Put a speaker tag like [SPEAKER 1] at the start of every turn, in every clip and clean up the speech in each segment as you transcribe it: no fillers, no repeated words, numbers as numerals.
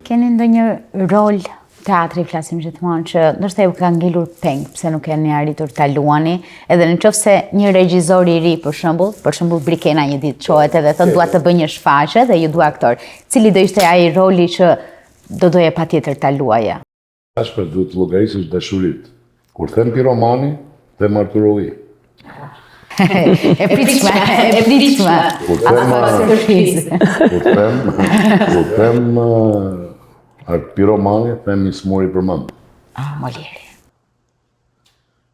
[SPEAKER 1] Keni ndonjë rol teatri flasim gjithmonë që ndoshta ju ka ngelur peng pse nuk keni arritur ta luani, edhe në qoftë se një regjisor i ri për shembull, për shembull Brikena një ditë çohet edhe thotë dua të bëj një shfaqje dhe ju dua aktor. Cili do ishte ai roli që do doje patjetër ta luaje?
[SPEAKER 2] Tash për duhet të llogarisësh dashuritë. Kur them Piromani, them Arturo Ui.
[SPEAKER 1] E pritshme, e pritshme.
[SPEAKER 2] Kur them kur them kur them uh, Piromani, them i sëmuri për mend.
[SPEAKER 1] Ah, Molieri.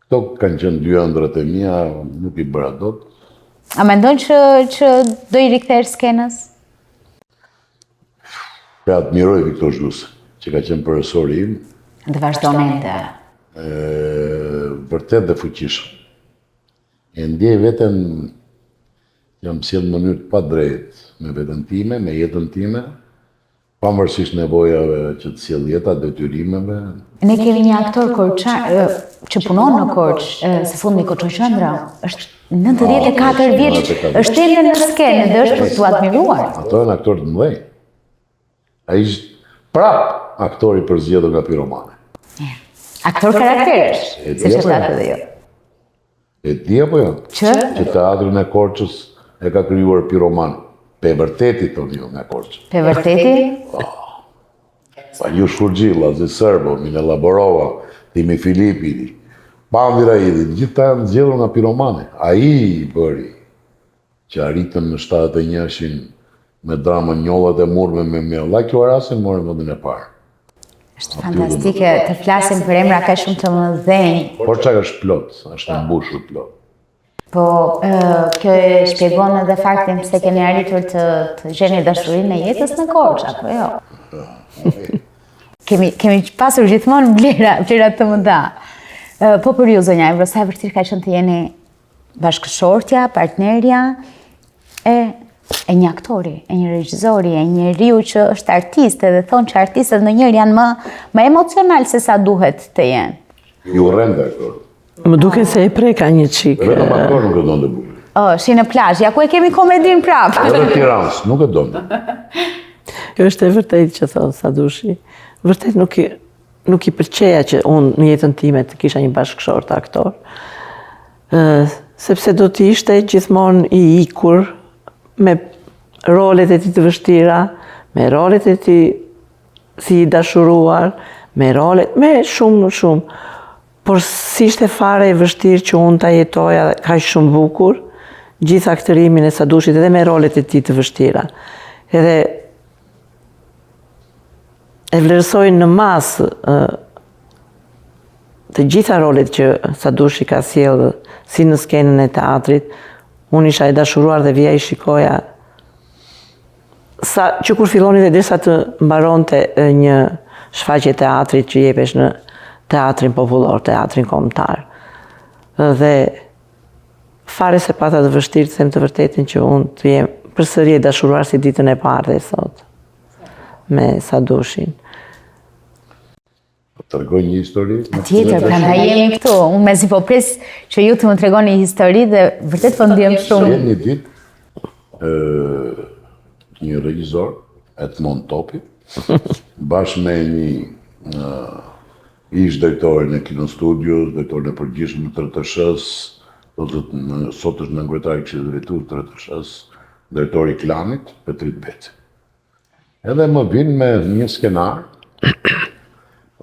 [SPEAKER 2] Këto kanë qenë dy ëndrrat e mia, nuk i bëra dot.
[SPEAKER 1] A mendon që që do i rikthehesh skenës?
[SPEAKER 2] E admiroj Viktor Zhusin, që ka qenë profesori im.
[SPEAKER 1] Dhe vazhdon ende.
[SPEAKER 2] E, vërtet dhe fuqishëm. E ndjej veten jam sjellë në mënyrë të padrejtë me veten time, me jetën time, Pavarësisht nevojave që të sjell jeta, detyrimeve.
[SPEAKER 1] Ne kemi një aktor korçar që punon në Korçë, së fundmi Koço Qendra, është 94 vjeç, është ende në skenë dhe është për t'u admiruar.
[SPEAKER 2] Ato janë aktorë të mëdhenj. Ai është prap aktor i përzgjedhur nga Piromani.
[SPEAKER 1] Aktor karakteresh, siç e thatë edhe ju.
[SPEAKER 2] E di apo jo?
[SPEAKER 1] Që?
[SPEAKER 2] Që teatrin e Korçës e ka krijuar Piromani. Pe vërteti, thonë ju, nga
[SPEAKER 1] Korça. Pe vërteti?
[SPEAKER 2] Po. Vangjush Furxhi, Llazi Sërbo, Minella Borova, Thimi Filipi, Pandi Raidhi, gjithë ta janë zgjedhur nga Piromani. Ai i bëri që arritën në 71-shin me dramën Njollat e Murrme me Mihallaq Luarasin, morën vendin e parë.
[SPEAKER 1] Është fantastike të flasim për emra kaq shumë të mëdhenj.
[SPEAKER 2] Korça është plot, është e mbushur plot.
[SPEAKER 1] Po, kjo e shpjegon edhe faktin pse keni arritur të, të gjeni dashurinë e jetës në Korçë, apo jo? kemi, kemi pasur gjithmonë vlera, vlera të mëdha. Po për ju, zonja Ebro, sa e vështirë ka qenë të jeni bashkëshortja, partnerja e e një aktori, e një regjizori, e një njeriu që është artist, edhe thonë që artistët ndonjëherë janë më, më emocional se sa duhet të
[SPEAKER 2] jenë. I urrente aktorët.
[SPEAKER 3] Më duket se e preka një çikë.
[SPEAKER 2] Vetëm aktor nuk e donte
[SPEAKER 1] Bubli. Oh, shi në plazh, ja ku e kemi komedin
[SPEAKER 2] prapë. Edhe Tiranës, nuk e donte.
[SPEAKER 3] Kjo është e vërtetë që thotë Sadushi. Vërtet nuk i, nuk i pëlqeja që unë në jetën time të kisha një bashkëshort aktor. Ë, sepse do të ishte gjithmonë i ikur me rolet e tij të vështira, me rolet e tij si i dashuruar, me rolet, me shumë, shumë. Por s'ishte fare e vështirë që unë ta jetoja kaq shumë bukur, gjithë aktrimin e Sadushit edhe me rolet e tij të vështira. Edhe e vlerësoj në masë të gjitha rolet që Sadushi ka sjellë si në skenën e teatrit, unë isha e dashuruar dhe vija i shikoja sa që kur filloni dhe derisa të mbaronte një shfaqje teatrit që jepesh në teatrin popullor, teatrin kombëtar. Dhe fare s'e pata të vështirë të them të vërtetën që unë të jem përsëri e dashuruar si ditën e parë dhe sot me Sadushin.
[SPEAKER 2] Po tregoj një histori?
[SPEAKER 1] Patjetër, prandaj jemi këtu. Unë mezi po pres që ju të më tregoni një histori dhe vërtet po ndihem shumë.
[SPEAKER 2] Vjen një ditë, një regjizor, Edmond Topi, bashkë me një ish drejtorin e Kinostudios, drejtorin e përgjithshëm të RTSH-së, do të thotë sot është nënkryetari i Këshillit Drejtues të RTSH-së, drejtori i Klanit, Petrit Beci. Edhe më vijnë me një skenar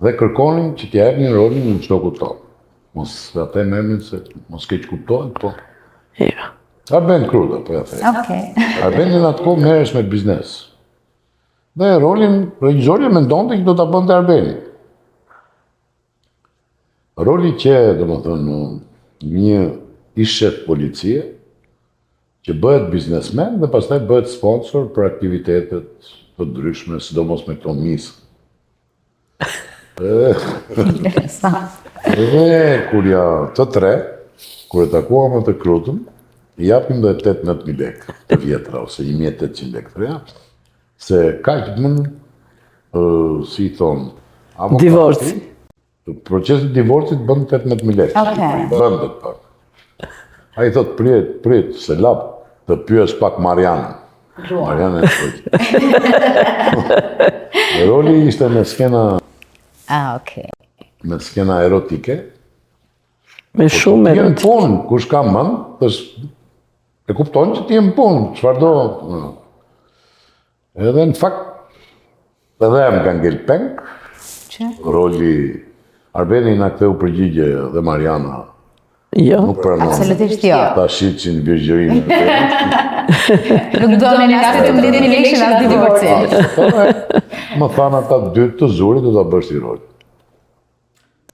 [SPEAKER 2] dhe kërkonin që t'ia jepnin rolin një shokut tonë. Mos ta them emrin se mos keqkuptohet, po.
[SPEAKER 3] Jo.
[SPEAKER 2] Arben Kruta, po ja
[SPEAKER 1] them. Okej.
[SPEAKER 2] Arbeni në atë kohë merresh me biznes. Dhe rolin regjizori mendonte që do ta bënte Arbeni. Roli që, domethënë, një ish shef policie, që bëhet biznesmen dhe pastaj bëhet sponsor për aktivitetet të ndryshme, sidomos me këto misë. Dhe kur ja të tre, kur e takuam atë Krutën, i japim dhe 18.000 lekë të vjetra, ose 1800 lekë të reja, se kaq bën, si i thonë,
[SPEAKER 3] avokati, Divorci.
[SPEAKER 2] Procesi i divorcit bën 18.000 lekë.
[SPEAKER 1] Okej.
[SPEAKER 2] Bën të pak. Ai thot prit, prit, se lap të pyes pak Marianën. Marianën e thotë. Roli ishte me skena...
[SPEAKER 1] Ah, okay.
[SPEAKER 2] Me skena erotike.
[SPEAKER 3] Me po, shumë
[SPEAKER 2] erotike. Ti punë, kush ka mend, është... E kupton që ti je në punë, çfarë do... Edhe në fakt, edhe më ka ngel peng.
[SPEAKER 1] Që?
[SPEAKER 2] Roli, Arbeni na ktheu përgjigje dhe Mariana.
[SPEAKER 3] Jo.
[SPEAKER 2] Nuk pranon.
[SPEAKER 1] Absolutisht jo.
[SPEAKER 2] Ta shitnin virgjërinë.
[SPEAKER 1] Nuk donin as të 18 mijë as divorcin.
[SPEAKER 2] Më thanë ata dy të zuri do ta bësh ti rol.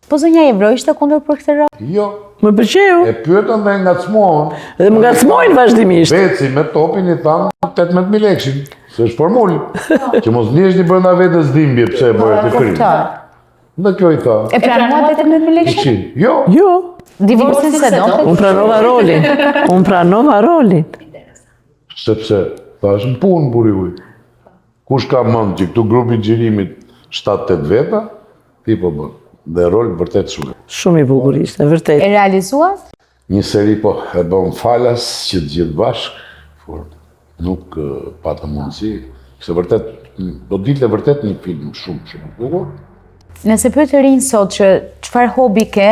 [SPEAKER 1] Po zonja Evro ishte kundër për këtë
[SPEAKER 2] rol? Jo.
[SPEAKER 3] Më pëlqeu.
[SPEAKER 2] E pyetën dhe ngacmuan.
[SPEAKER 3] Dhe më ngacmojnë vazhdimisht.
[SPEAKER 2] Beci me topin i thanë 18.000 lekshin, se është formulë. Që mos ndihesh ti brenda vetes dhimbje pse e bëre këtë krim. Dhe kjo i tha.
[SPEAKER 1] E pranuat 18.000 lekshin?
[SPEAKER 2] Jo.
[SPEAKER 3] Jo.
[SPEAKER 1] Divorcin s'e do?
[SPEAKER 3] Unë pranova rolin. Unë pranova rolin.
[SPEAKER 2] Sepse, thash në punë, burri uj. Kush ka mend që këtu grupi i xhirimit 7-8 veta, ti po bën. Dhe rol vërtet
[SPEAKER 3] shumë. Shumë i bukur ishte, vërtet.
[SPEAKER 1] E realizuat?
[SPEAKER 2] Një seri po e bëm falas që të gjithë bashkë, por nuk patëm mundësi, se vërtet do dilte vërtet një film shumë shumë i bukur.
[SPEAKER 1] Nëse pyet të rinj sot që çfarë hobi ke,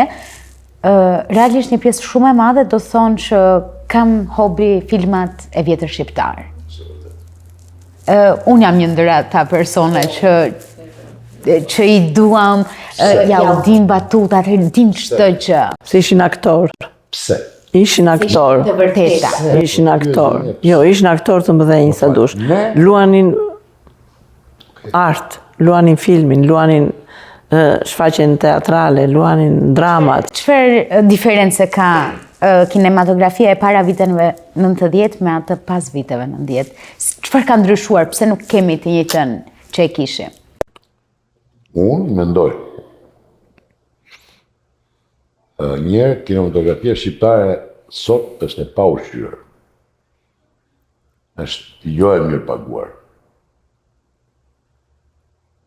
[SPEAKER 1] realisht një pjesë shumë e madhe do thonë që kam hobi filmat e vjetër shqiptar. Unë jam një ndër ata persona që që i duam, ja u dim batutat, dim çdo
[SPEAKER 3] gjë. Se ishin aktor.
[SPEAKER 2] Pse?
[SPEAKER 3] Ishin aktor.
[SPEAKER 1] Të vërteta.
[SPEAKER 3] Ishin aktor. Jo, ishin aktor të mëdhenj sa dush. Luanin art, luanin filmin, luanin shfaqjen teatrale, luanin dramat.
[SPEAKER 1] Çfarë diference ka kinematografia e para viteve 90 me atë pas viteve 90? Çfarë ka ndryshuar? Pse nuk kemi të njëjtën që e
[SPEAKER 2] kishim? Unë mendoj. Njëherë, kinematografia shqiptare sot është e paushqyer. Është jo e mirë paguar.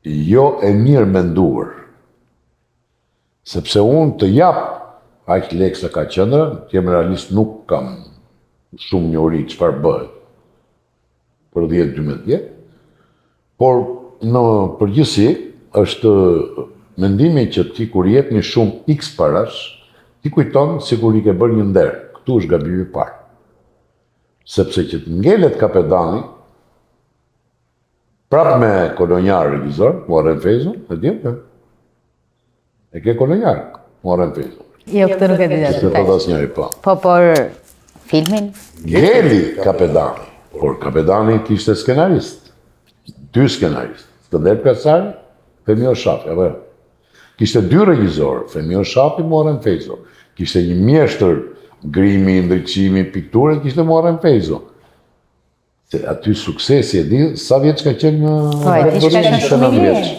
[SPEAKER 2] Jo e mirë menduar. Sepse unë të jap aq lekë sa ka qendra, të jem realist nuk kam shumë njohuri çfarë bëhet për 10-12 vjet, por në përgjithësi është mendimi që ti kur jep një shumë X parash, ti kujton sikur i ke bërë një nder. Këtu është gabimi i parë. Sepse që të ngelet kapedani, prap me kolonjar regjizor, Muharrem Fejzo, e di atë? E ke kolonjar, Muharrem
[SPEAKER 1] Fejzo. Jo, këtë nuk e di.
[SPEAKER 2] S'e thotë asnjëri,
[SPEAKER 1] po. Po, por filmin?
[SPEAKER 2] Ngeli kapedani, por kapedani kishte skenarist. Dy skenarist. Skënder Plasari, Fehmi Oshafi, apo jo? Kishte dy regjizorë, Fehmi Oshafi, Muharrem Fejzo. Kishte një mjeshtër grimi, ndriçimi, pikture, kishte Muharrem Fejzo. Se aty suksesi e di, sa vjeç ka qenë
[SPEAKER 1] në Po, e di që ka qenë shumë i
[SPEAKER 2] vjeç.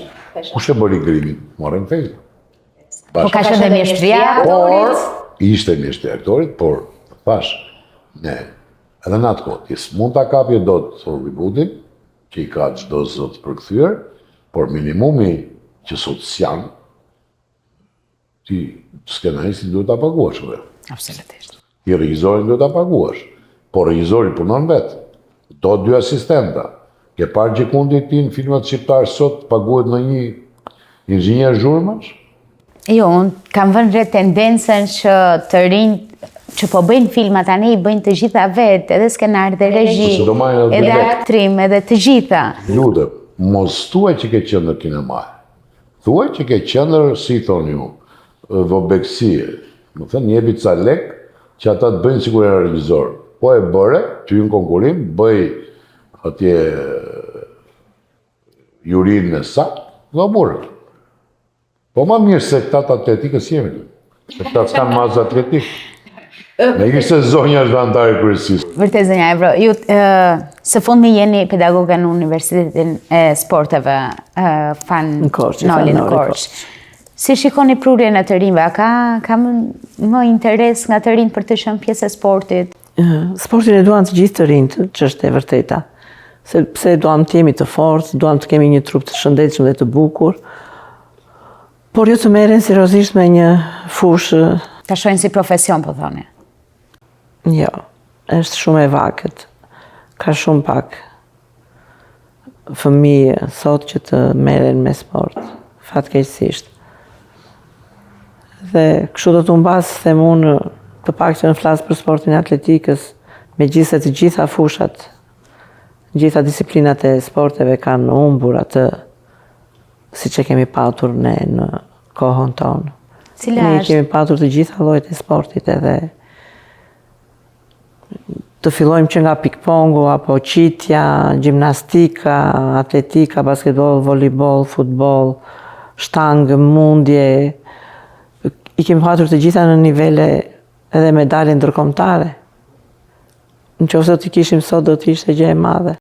[SPEAKER 2] Kush e bëri grimin? Muharrem Fejzo.
[SPEAKER 1] Po ka qenë dhe mjeshtria e
[SPEAKER 2] aktorit? Por, ishte mjeshtria e aktorit, por, thash, ne, edhe në atë kohë, ti s'mund ta kapje dot Hollywoodin, që i ka çdo zë të përkthyer, por minimumi që sot s'janë, ti skenaristin duhet ta paguash, apo jo?
[SPEAKER 1] Absolutisht.
[SPEAKER 2] Ti regjizorin duhet ta paguash, por regjizori punon vetë. Do dy asistenta. Ke parë gjëkundi ti në filmat shqiptarë sot paguhet ndonjë inxhinier zhurmash?
[SPEAKER 1] Jo, unë kam vënë re tendencën që të rinj që po bëjnë filma tani i bëjnë të gjitha vetë, edhe skenar dhe regji,
[SPEAKER 2] po,
[SPEAKER 1] edhe aktrim, edhe të gjitha.
[SPEAKER 2] Lutem, mos thuaj që ke qendër kinemaje. Thuaj që ke qendër, si i thoni ju, vobeksie. Domethënë, jepi ca lek që ata të bëjnë sikur janë regjizor. Po e bëre, ty në konkurim, bëj atje jurinë e saktë, do burë. Po ma mirë se këta të atletikës jemi. Se këta s'kanë masë atletik. Ne ishte zonja është anëtare e
[SPEAKER 1] kryesisë. Vërtet zonja Evro, ju së fundmi jeni pedagoge në Universitetin e Sporteve Fan Noli në Korçë. Si shikoni prurjen e të rinjve? A ka, ka më, më interes nga të rinjtë për të qenë pjesë e
[SPEAKER 3] sportit? Sportin e duan të gjithë të rinjtë, që është e vërteta. Sepse duam të jemi të fortë, duam të kemi një trup të shëndetshëm dhe të bukur. Por jo të merren seriozisht me një fushë.
[SPEAKER 1] Ta shohin si profesion, po thoni.
[SPEAKER 3] Jo, është shumë e vakët. Ka shumë pak. fëmijë sot që të merren me sport, fatkeqësisht. Dhe kështu do të humbasë, them unë, të paktën flas për sportin e atletikës, megjithëse të gjitha fushat, të gjitha disiplinat e sporteve kanë humbur atë siç e kemi patur ne në kohën tonë.
[SPEAKER 1] Cila
[SPEAKER 3] ne kemi patur të gjitha llojet e sportit edhe të fillojmë që nga ping-pongu, apo qitja, gjimnastika, atletika, basketbol, volejboll, futboll, shtangë, mundje, i kemi patur të gjitha në nivele edhe medalje ndërkombëtare. Në qoftë se do t'i kishim sot, do të ishte gjë e madhe.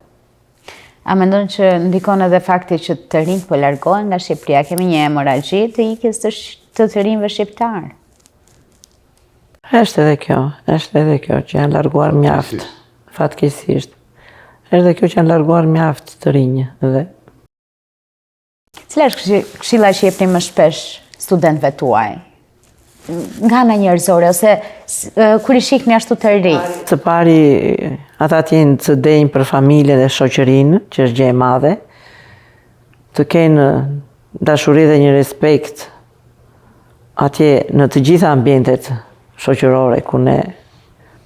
[SPEAKER 1] A mendon që ndikon edhe fakti që të rinjtë po largohen nga Shqipëria? Kemi një hemorragji të ikjes të, të të rinjve shqiptarë.
[SPEAKER 3] Është edhe kjo, është edhe kjo që janë larguar mjaft, fatkeqësisht. Është edhe kjo që janë larguar mjaft të rinj dhe
[SPEAKER 1] Cila është këshilla që jepni më shpesh studentëve tuaj? Nga ana njerëzore ose kur i shihni ashtu të
[SPEAKER 3] rinj? Së pari, ata të jenë të denjë për familjen dhe shoqërinë, që është gjë e madhe, të kenë dashuri dhe një respekt atje në të gjitha ambientet shoqërore ku ne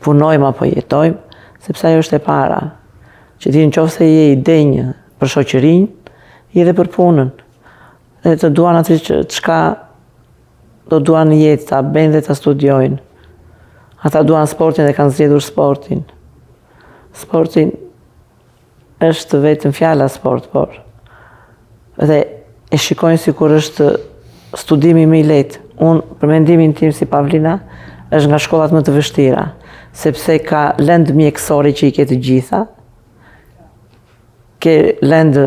[SPEAKER 3] punojmë apo jetojmë, sepse ajo është e para, që ti në qoftë se je i denjë për shoqërinë, je dhe për punën, dhe të duan atë që çka do duan në jetë, ta bëjnë dhe ta studiojnë. Ata duan sportin dhe kanë zgjedhur sportin. Sportin Është vetëm fjala sport, por dhe e shikojnë sikur është studimi më i lehtë. Unë, për mendimin tim si Pavlina, është nga shkollat më të vështira, sepse ka lëndë mjekësore që i ke të gjitha, ke lëndë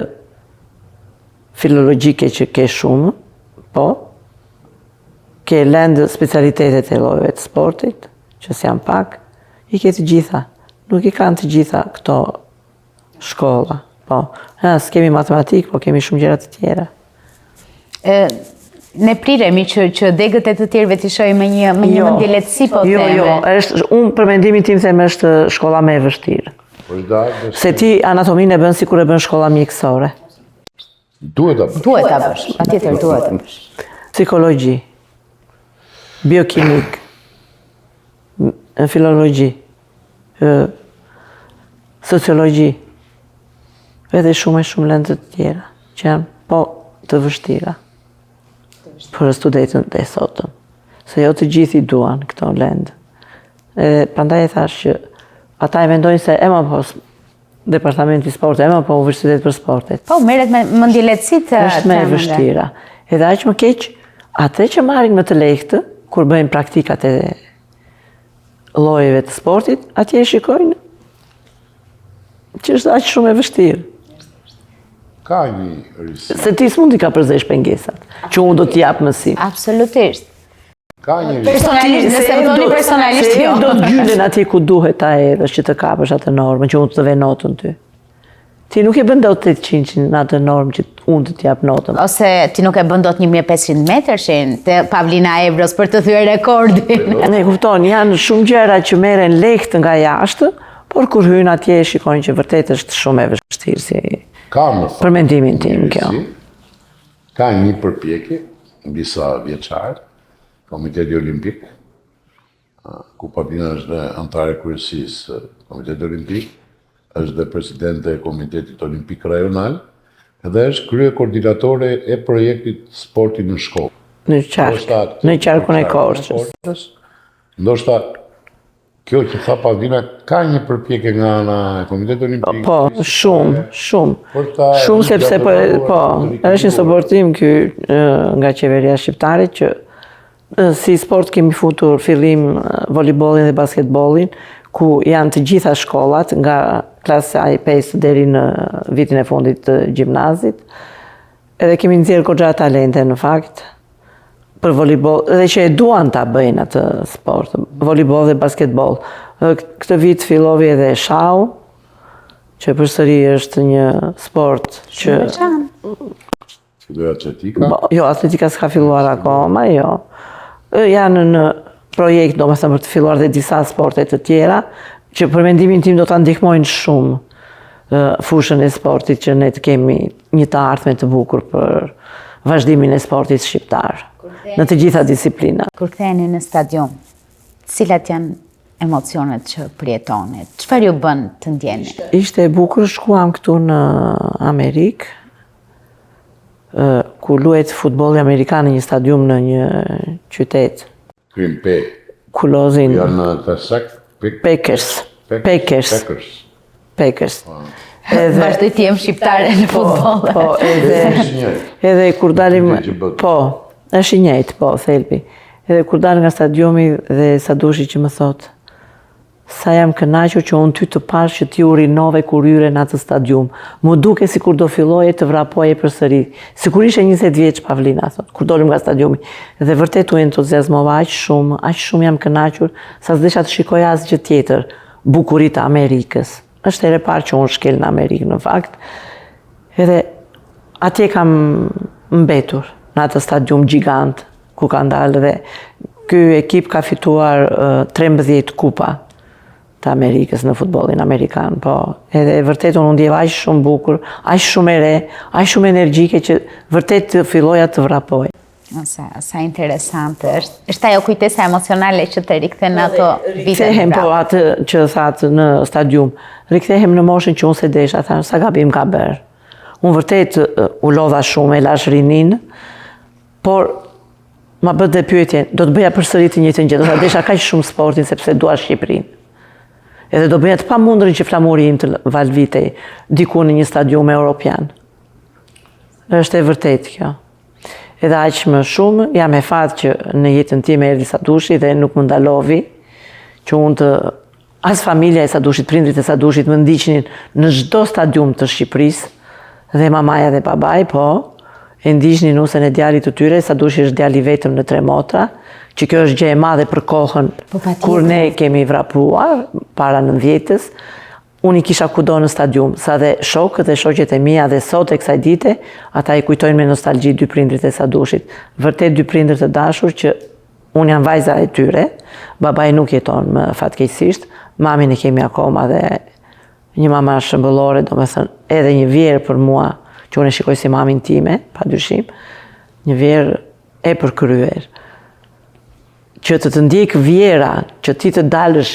[SPEAKER 3] filologjike që ke shumë, po, ke lëndë specialitetet e llojeve të sportit, që s'janë pak, i ke të gjitha. Nuk i kanë të gjitha këto shkolla. Po, ha, s'kemi matematikë, po kemi shumë gjëra të
[SPEAKER 1] tjera. E, ne priremi që, që degët e të tjerëve t'i shohim me një, me një jo, mendjelehtësi, po
[SPEAKER 3] jo, jo, është, unë për mendimin tim them është shkolla më e vështirë.
[SPEAKER 2] Po,
[SPEAKER 3] Se ti anatominë e bën sikur e bën shkolla mjekësore.
[SPEAKER 2] Duhet ta
[SPEAKER 1] bësh. Duhet ta bësh, patjetër duhet ta
[SPEAKER 3] bësh. Psikologji, biokimik, filologji, sociologji, edhe shumë e shumë lëndë të tjera, që janë po të vështira për studentët e sotëm. Se jo të gjithë i duan këto lëndë. Edhe prandaj e thashë që ata e mendojnë se e më po Departamenti i sporteve, më po universitet për
[SPEAKER 1] sportet. Po, merret me mendjelehtësi
[SPEAKER 3] të... është më e vështira. Edhe aq më keq, atë që marrin më të lehtë, kur bëjnë praktikat e llojeve të sportit, atje e shikojnë që është aq shumë e
[SPEAKER 2] vështirë. Ka një
[SPEAKER 3] risi. Se ti s'mund t'i kapërcesh pengesat, që unë do t'i jap mësim.
[SPEAKER 1] Absolutisht.
[SPEAKER 2] Ka një
[SPEAKER 1] Personalisht, nëse më thoni personalisht
[SPEAKER 3] jo. Se do të gjylen atje ku duhet ta hedhësh që të kapësh atë normën, që unë të vë notën ty. Ti nuk e bën dot 800 në atë normë që unë të t'jap notën.
[SPEAKER 1] Ose ti nuk e bën dot 1500 metërshin te Pavlina Evros për të thyer rekordin.
[SPEAKER 3] Ne kupton, janë shumë gjëra që merren lehtë nga jashtë, por kur hyjnë atje e shikojnë që vërtet është shumë e vështirë si
[SPEAKER 2] Ka në
[SPEAKER 3] për mendimin tim kjo.
[SPEAKER 2] Ka një përpjekje disa vjeçare, Komiteti Olimpik, ku Pavlina është dhe anëtare e kryesisë së Komitetit Olimpik, është dhe presidente e Komitetit Olimpik Rajonal dhe është kryekoordinatore e projektit Sporti në
[SPEAKER 3] shkollë. Në qark, në qarkun e Korçës.
[SPEAKER 2] Ndoshta Kjo që tha Pavlina, ka një përpjekje nga ana e Komitetit
[SPEAKER 3] Olimpik. Po, shumë, shumë. Shumë sepse po, po, është një suportim ky nga qeveria shqiptare që si sport kemi futur fillim volejbollin dhe basketbollin, ku janë të gjitha shkollat nga klasa e 5 deri në vitin e fundit të gjimnazit. Edhe kemi nxjerrë goxha talente në fakt për volejboll dhe që e duan ta bëjnë atë sport, volejboll dhe basketboll. Këtë vit fillovi edhe shahu, që përsëri është një sport
[SPEAKER 1] që...
[SPEAKER 2] Filloi atletika?
[SPEAKER 3] Po, jo, atletika s'ka filluar akoma, jo. Janë në projekt, domethënë për të filluar dhe disa sporte të tjera, që për mendimin tim do ta ndihmojnë shumë. fushën e sportit që ne të kemi një të ardhme të bukur për vazhdimin e sportit shqiptar në të gjitha
[SPEAKER 1] disiplinat. Kur ktheheni në stadium, cilat janë emocionet që përjetoni? Çfarë ju bën të
[SPEAKER 3] ndjeni? Ishte e bukur, shkuam këtu në Amerikë, ku luhet futbolli amerikan në një stadium në një qytet.
[SPEAKER 2] Green Bay.
[SPEAKER 3] Ku lozin...
[SPEAKER 2] Janë të sak...
[SPEAKER 3] Packers. Packers.
[SPEAKER 2] Packers.
[SPEAKER 3] Packers.
[SPEAKER 1] Po. Edhe vazhdoj të jem shqiptare në po,
[SPEAKER 3] futboll. Po, edhe edhe kur dalim po, është i njëjtë, po, thelbi. Edhe kur dalim nga stadiumi dhe Sadushi që më thotë Sa jam kënaqur që unë ty të pashë që ti u rinove kur hyre në atë stadium. M'u duke sikur do filloje të vrapoje përsëri. Sikur ishe 20 vjeç Pavlina, thotë, kur dolëm nga stadiumi. Dhe vërtet u entuziazmova aq shumë, aq shumë jam kënaqur, sa s'desha të shikoja asgjë tjetër, bukuritë e Amerikës. Është hera e parë që unë shkel në Amerikë në fakt. Edhe atje kam mbetur në atë stadium gjigant ku kanë dalë dhe ky ekip ka fituar 13 kupa të Amerikës në futbollin amerikan, po edhe vërtet unë u ndjeva aq shumë bukur, aq shumë e re, aq shumë energjike që vërtet të filloja të
[SPEAKER 1] vrapoj. Sa, sa interesante është. Është ajo kujtesa emocionale që të rikthen në ato
[SPEAKER 3] vite. Rikthehem po atë që thatë në stadium. Rikthehem në moshën që unë s'e desha, thashë sa gabim kam bërë. Unë vërtet u lodha shumë, e lashë rininë, Por, ma bëtë dhe pyetjen, do të bëja përsëri të njëjtën gjë, do ta desha kaq shumë sportin sepse dua Shqipërinë. Edhe do bëja të pamundurën që flamuri im të valvitej diku në një stadium europian. Është e vërtetë kjo. Edhe aq më shumë, jam me fat që në jetën time erdhi Sadushi dhe nuk më ndalovi që unë të As familja e Sadushit, prindërit e Sadushit më ndiqnin në çdo stadium të Shqipërisë dhe mamaja dhe babai, po, e ndiqnin nusen e djalit të tyre, Sadushi është djali i vetëm në tre motra, që kjo është gjë e madhe për kohën po, kur ne kemi vrapuar para nëntëdhjetës, unë i kisha kudo në stadium, sa dhe shokët dhe shoqet e mia dhe sot e kësaj dite, ata i kujtojnë me nostalgji dy prindërit e Sadushit. Vërtet dy prindër të dashur që Unë jam vajza e tyre, babai nuk jeton më fatkeqësisht, mamin e kemi akoma dhe një mama shembullore, domethënë, edhe një vjehrrë për mua, që unë e shikoj si mamin time, pa dyshim, një vjehrrë e përkryer. Që të të ndjekë vjehrra, që ti të dalësh,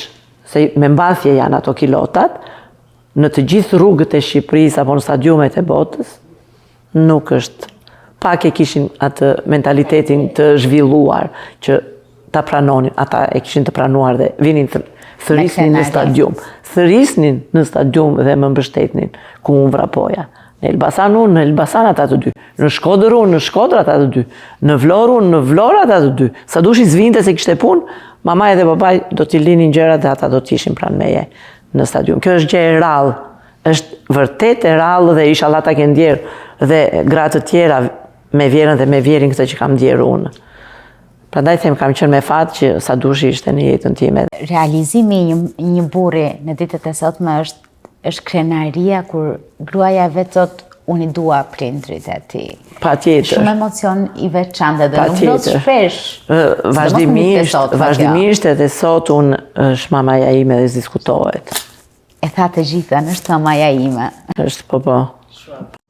[SPEAKER 3] se me mbathje janë ato kilotat, në të gjithë rrugët e Shqipërisë apo në stadiumet e botës, Nuk është. Pak e kishin atë mentalitetin të zhvilluar që ta pranonin, ata e kishin të pranuar dhe vinin të thërrisnin në stadium. Thërrisnin në stadium dhe më mbështetnin ku unë vrapoja. Në Elbasan unë, në Elbasan ata të dy. Në Shkodër unë, në Shkodër ata të dy. Në Vlorë unë, në Vlorë ata të dy. Sadushi s'vinte se kishte punë, mamaja dhe babai do t'i linin gjërat dhe ata do të ishin pranë meje në stadium. Kjo është gjë e rrallë Është vërtet e rrallë dhe ishalla ta kenë ndjerë dhe gra të tjera me vjehrrën dhe me vjehrrin këtë që kam ndjerë unë. Prandaj them kam qenë me fat që Sadushi ishte në jetën
[SPEAKER 1] time. Realizimi i një, një burri në ditët e sotme është është krenaria kur gruaja e vet thotë unë i dua prindërit e
[SPEAKER 3] tij. Patjetër.
[SPEAKER 1] Shumë emocion i veçantë dhe nuk ndodh shpesh.
[SPEAKER 3] Vazhdimisht, vazhdimisht edhe sot unë është mamaja ime dhe s'diskutohet.
[SPEAKER 1] E tha të gjitha, është mamaja ime.
[SPEAKER 3] Është, po, po.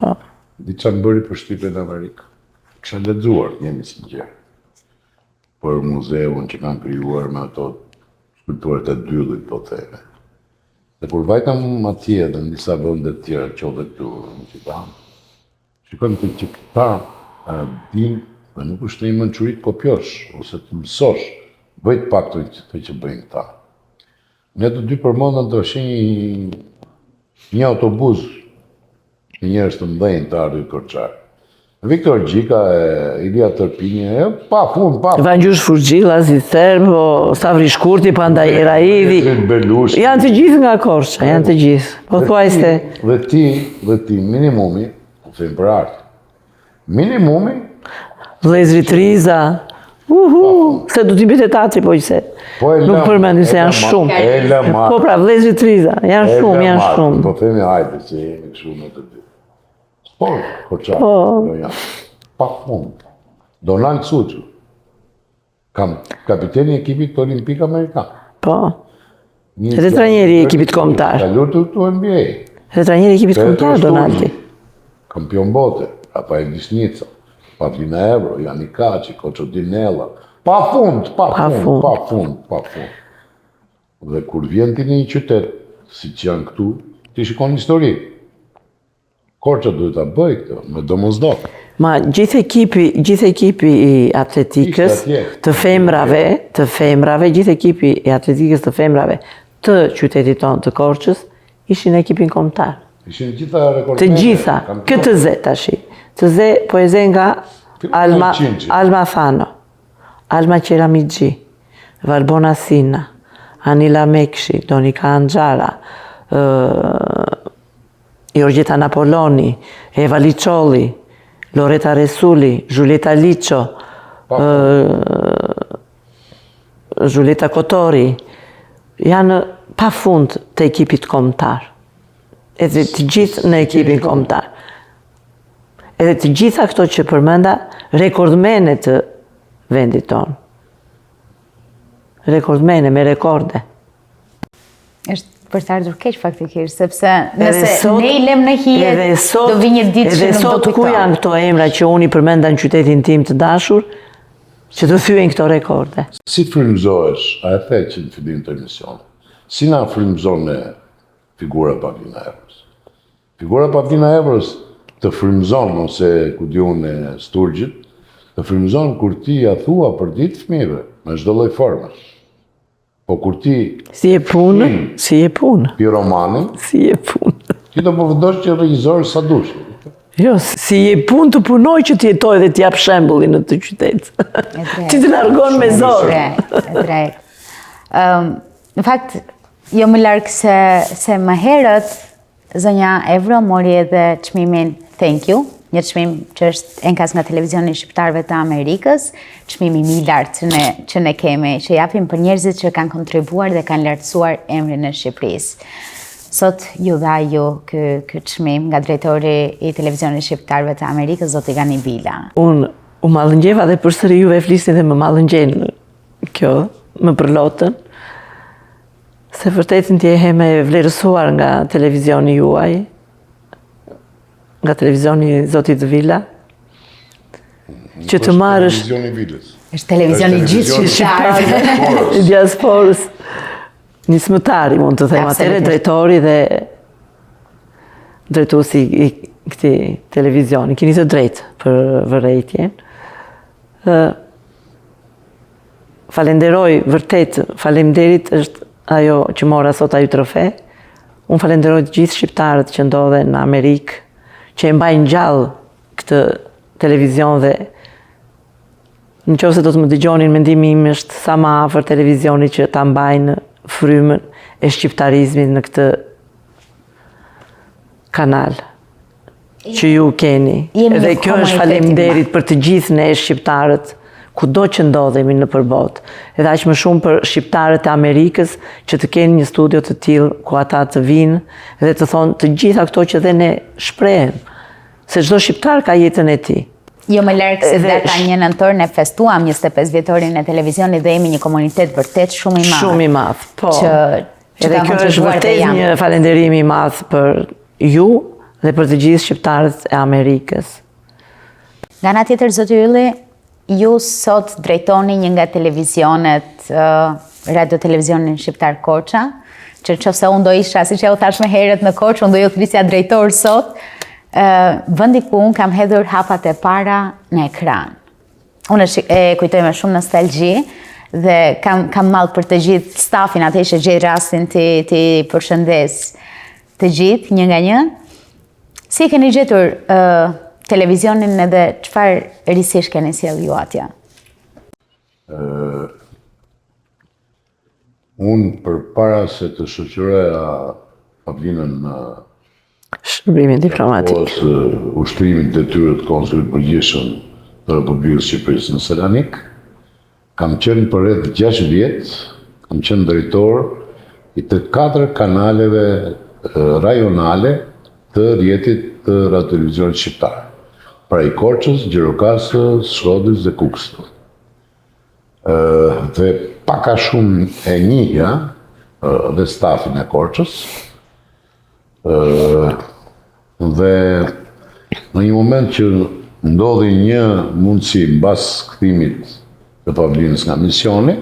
[SPEAKER 2] Po. Di ça më bëri përshtypje në Amerikë? Kisha lexuar, jemi sinqertë. Për muzeun që kanë krijuar me ato skulpturat e dyllit, po theme. Dhe kur vajtëm atje dhe në disa vende të tjera, qoftë këtu në Tiranë, shikojmë të që këta din dhe nuk është një mençuri të kopjosh ose të mësosh, bëj të paktën këtë që bëjnë këta. Ne të dy përmendëm të shi një, një autobus me njerëz të mëdhenj të ardhur korçarë. Viktor Gjika e Ilia Tërpini e pa fund, pa
[SPEAKER 3] fund. Vangjush Furxhi, Lazi Therbo, Stavri Shkurti, Pandaj Eraidhi. Janë të gjithë nga Korça, janë të gjithë. Po
[SPEAKER 2] thuajse. Dhe ti, dhe ti, minimumi, po them për art. Minimumi.
[SPEAKER 3] Vëllezërit Riza. Uhu, se do t'i mbetet teatri po qe se. Po e Nuk përmendim se janë shumë. E lëm Po pra, vëllezërit Riza, janë shumë, janë shumë.
[SPEAKER 2] Po themi hajde se jemi kështu me të dy. Po, po çfarë? Po. Jo, pa fund. Donald Suçu. Kam kapiteni i ekipit olimpik amerikan.
[SPEAKER 3] Po. Edhe trajneri i ekipit kombëtar.
[SPEAKER 2] Ka luajtur këtu NBA.
[SPEAKER 3] Dhe trajneri i ekipit kombëtar Donaldi.
[SPEAKER 2] Kampion bote, Rafael Dishnica, Pavlina Evro, Jani Kaçi, Koço Dinella, pa fund, pa, pa fund, pa fund, pa fund. Dhe kur vjen ti në një qytet, siç janë këtu, ti shikon histori. Korça duhet ta bëjë këtë, me domosdo.
[SPEAKER 3] Ma gjithë ekipi, gjithë ekipi i atletikës të femrave, të femrave, gjithë ekipi i atletikës të femrave të qytetit tonë të Korçës, ishin në ekipin kombëtar.
[SPEAKER 2] Ishin gjitha
[SPEAKER 3] rekordmene. Të gjitha, kë të ze tashi. Të ze, po e ze nga Alma, Alma Fano, Alma Qeramixhi, Valbona Sina, Anila Mekshi, Donika Anxhara, Jorgjeta Napoloni, Eva Liçolli, Loreta Resuli, Zhulieta Liço, Zhulieta Kotori, janë pa fund të ekipit kombëtar. Edhe të gjithë në ekipin kombëtar. Edhe të gjitha këto që përmenda, rekordmene të vendit tonë. Rekordmene, me rekorde.
[SPEAKER 1] Është për të ardhur keq faktikisht, sepse nëse sot, ne i lëmë në hije, edhe sot, do vi një ditë që nuk do
[SPEAKER 3] kujtohen. Ku janë këto emra që unë i përmenda në qytetin tim të dashur, që të thyejnë këto rekorde?
[SPEAKER 2] Si frymëzohesh, a e the që në fillim të emisionit, si na frymëzon ne figura Pavlina Evros? Figura Pavlina Evros të frymëzon ose ku di unë e Sturgjit, të frymëzon kur ti ia thua përditë fëmijëve, me çdo lloj forme. Po kur
[SPEAKER 3] ti Si e punë, si e
[SPEAKER 2] punë. Piromanin,
[SPEAKER 3] si e
[SPEAKER 2] punë. Ti do përfundosh që regjisor sa dush.
[SPEAKER 3] Jo, si e punë të punoj që të jetoj dhe të jap shembullin në këtë qytet. Ti të largon me
[SPEAKER 1] zor. E drejtë. Ëm, në fakt, jo më larg se se më herët Zonja Evro mori edhe çmimin Thank You, një çmim që është enkas nga televizioni i shqiptarëve të Amerikës, çmimi më i lartë që ne që ne kemi, që japim për njerëzit që kanë kontribuar dhe kanë lartësuar emrin e Shqipërisë. Sot ju dha ju ky ky çmim nga drejtori i televizionit shqiptarëve të Amerikës, zoti Gani
[SPEAKER 3] Bila. Unë u mallëngjeva dhe përsëri juve flisni dhe më mallëngjen kjo, më përlotën. Se vërtet ndjehem e vlerësuar nga televizioni juaj, nga televizioni i zotit Vila, që të marrësh...
[SPEAKER 2] Televizioni Vilës.
[SPEAKER 1] është televizioni gjithë shqiptarëve.
[SPEAKER 3] I diasporës. Nismëtari, mund të them, atëherë drejtori dhe drejtuesi i këtij televizioni. Kini të drejtë për vërejtjen. Falenderoj vërtet, faleminderit është ajo që mora sot ai trofe. Unë falenderoj të gjithë shqiptarët që ndodhen në Amerikë, që e mbajnë gjallë këtë televizion dhe në qoftë se do të më dëgjonin, mendimi im është sa më afër televizionit që ta mbajnë frymën e shqiptarizmit në këtë kanal. që ju keni. Dhe kjo është faleminderit për të gjithë ne shqiptarët, kudo që ndodhemi nëpër botë. Edhe aq më shumë për shqiptarët e Amerikës që të kenë një studio të tillë ku ata të vijnë dhe të thonë të gjitha këto që dhe ne shprehim. Se çdo shqiptar ka jetën e
[SPEAKER 1] tij. Jo më larg se data 1 nëntor ne festuam 25 vjetorin e televizionit dhe jemi një komunitet vërtet shumë i
[SPEAKER 3] madh. Shumë i madh, po. Që që Edhe kjo është vërtet një falënderim i madh për Ju dhe për të gjithë shqiptarët e Amerikës.
[SPEAKER 1] Nga ana tjetër, zoti Ylli, ju sot drejtoni një nga televizionet, radio televizionin shqiptar Korça, që në qoftë se unë do isha, siç jua thashë më herët në Korçë, unë do ju thërrisja drejtor sot, vendi ku unë kam hedhur hapat e para në ekran. Unë e kujtoj me shumë nostalgji dhe kam, kam mall për të gjithë stafin atë që gjej rastin t'i, t'i përshëndes të gjithë, një nga një. Si e keni gjetur uh, televizionin edhe çfarë risish keni sjellë ju atje?
[SPEAKER 2] Uh, unë përpara se të shoqëroja Pavlinën në
[SPEAKER 3] Shërbimin diplomatik.
[SPEAKER 2] Kohës ushtrimit të detyrës të konsullit të përgjithshëm të Republikës së Shqipërisë në Selanik, kam qenë për rreth 6 vjet, kam qenë drejtor i të katër kanaleve rajonale të rrjetit të radiotelevizionit shqiptar. Pra i Korçës, Gjirokastrës, Shkodrës dhe Kukësit. Dhe pak a shumë e njihja dhe stafin e Korçës. Dhe në një moment që ndodhi një mundësi mbas kthimit të Pavlinës nga misioni,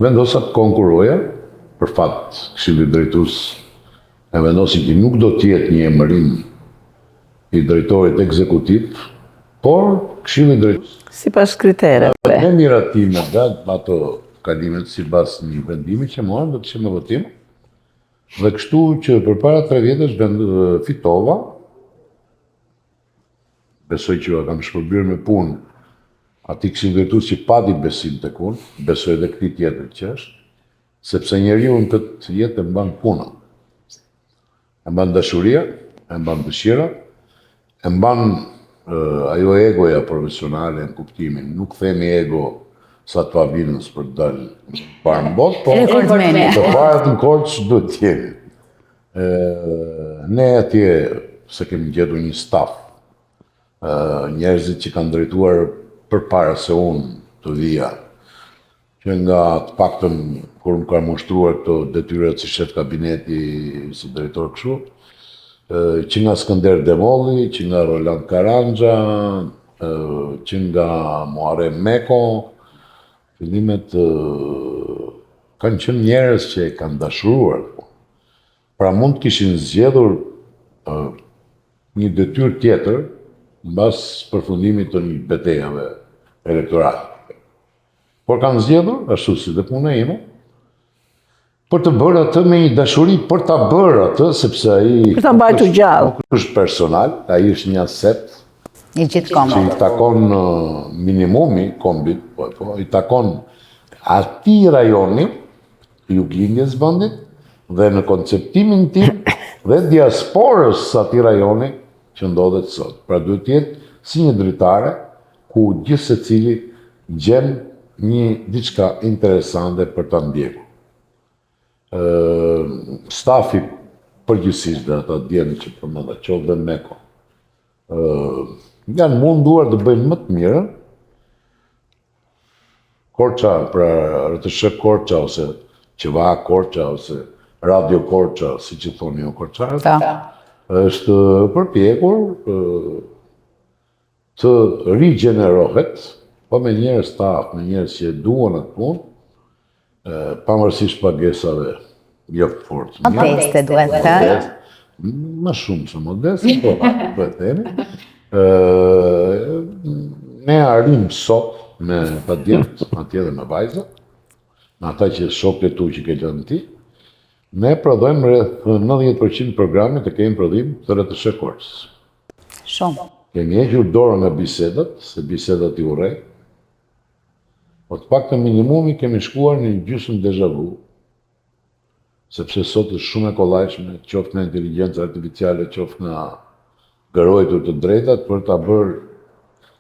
[SPEAKER 2] vendosa të konkurroja, për fat Këshilli Drejtues e vendosi që nuk do të jetë një emërim i drejtorit ekzekutiv, por Këshilli Drejtues
[SPEAKER 3] sipas kritereve.
[SPEAKER 2] Me miratimet dhe ato kalimet sipas një vendimi që morën, do të ishte me votim. Dhe kështu që përpara 3 vjetësh fitova, besoj që ua kam shpërblyer me punë atij këshilli drejtues që pati besim tek unë, besoj edhe këtij tjetër që është, sepse njeriu në këtë jetë e mban puna. E mban dashuria, e mban dëshira, e mban ajo egoja profesionale në kuptimin, nuk themi ego sa të Pavlinës për të dalë parë në botë, po të parët në Korçë duhet të jemi. Ne atje se kemi gjetur një staf, njerëzit që kanë drejtuar përpara se unë të vija, Që nga të paktën kur më kam ushtruar këto detyrat si shef kabineti, si drejtor kështu, që nga Skënder Demolli, që nga Roland Karanxha, që nga Muharrem Meko, fillimet kanë qenë njerëz që e kanë dashuruar. Pra mund të kishin zgjedhur një detyrë tjetër mbas përfundimit të një betejave elektorale. Por kanë zgjedhur, ashtu si dhe puna ime, për të bërë atë me një dashuri për ta bërë atë, sepse ai
[SPEAKER 3] për ta mbajtur gjallë.
[SPEAKER 2] Nuk është personal, ai është një aset
[SPEAKER 1] i gjithë kombit.
[SPEAKER 2] Që i takon minimumi kombit, po po, i takon atij rajoni juglindjes vendit dhe në konceptimin tim dhe diasporës së atij rajoni që ndodhet sot. Pra duhet të jetë si një dritare ku gjithsecili gjen një diçka interesante për ta ndjekur. Stafi përgjithësisht dhe ata djem që përmenda, qoftë dhe Meko, janë munduar të bëjnë më të mirën, Korça, pra RTSH Korça ose QVA Korça ose Radio Korça, siç i thoni ju korçarët, është përpjekur të rigjenerohet, po me njerëz të aftë, me njerëz që e duan atë punë, pavarësisht pagesave jo fort.
[SPEAKER 1] Modeste, duhet të thënë.
[SPEAKER 2] Më shumë se modeste, po, po e themi. Ne arrijmë sot me ata djemtë, atje dhe me vajzat, me ata që shokët e tu që ke lënë ti, ne prodhojmë rreth 90% programit të kemi prodhim të RTSH Korçës.
[SPEAKER 1] Shumë.
[SPEAKER 2] Kemi hequr dorë nga bisedat, se bisedat i urrej. Po të paktën minimumi kemi shkuar në një gjysmë deja vu, sepse sot është shumë e kollajshme, qoftë nga inteligjenca artificiale, qoftë nga gërojtur të drejtat për ta bërë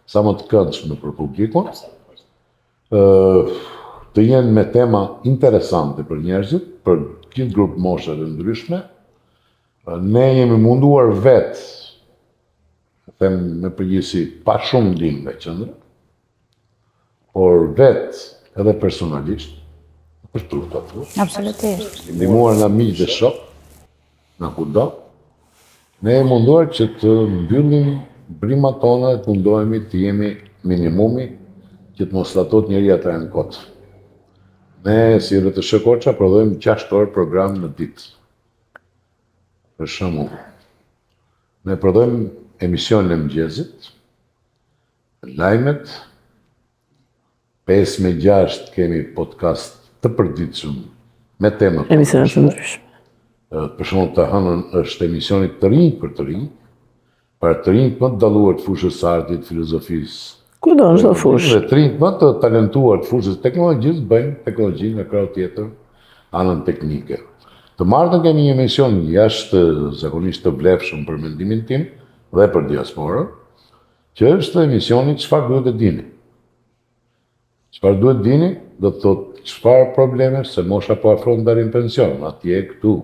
[SPEAKER 2] sa më të këndshme për publikun. Të jenë me tema interesante për njerëzit, për gjithë grup moshat e ndryshme, Ne jemi munduar vetë, them me përgjegjësi, pa shumë ndihmë nga qendra, por vetë edhe personalisht, për turp ta
[SPEAKER 1] thuash. Absolutisht.
[SPEAKER 2] Ndihmuar nga miq dhe shokë, nga kudo, ne jemi munduar që të mbyllim brimat tona dhe të mundohemi të jemi minimumi që të mos ta thotë njeri ata janë kot. Ne si RTSH Korça prodhojmë 6 orë program në ditë. Për shembull, ne prodhojmë emisionin e mëngjesit, lajmet, 5 me 6 kemi podcast të përditshëm me tema
[SPEAKER 3] të ndryshme.
[SPEAKER 2] Për shembull, të hënën është emisioni të rinj për të rinj, Pra të rinjtë më të dalluar të fushës së artit, filozofisë.
[SPEAKER 3] Kudo në çdo fushë.
[SPEAKER 2] Dhe të rinjtë më të talentuar të fushës së teknologjisë bëjnë teknologjinë nga krahu tjetër, anën teknike. Të martën kemi një emision jashtëzakonisht të vlefshëm për mendimin tim dhe për diasporën, që është emisioni Çfarë duhet të dini. Çfarë duhet dini, do të thotë çfarë probleme, se mosha po afron dalin pension, atje këtu.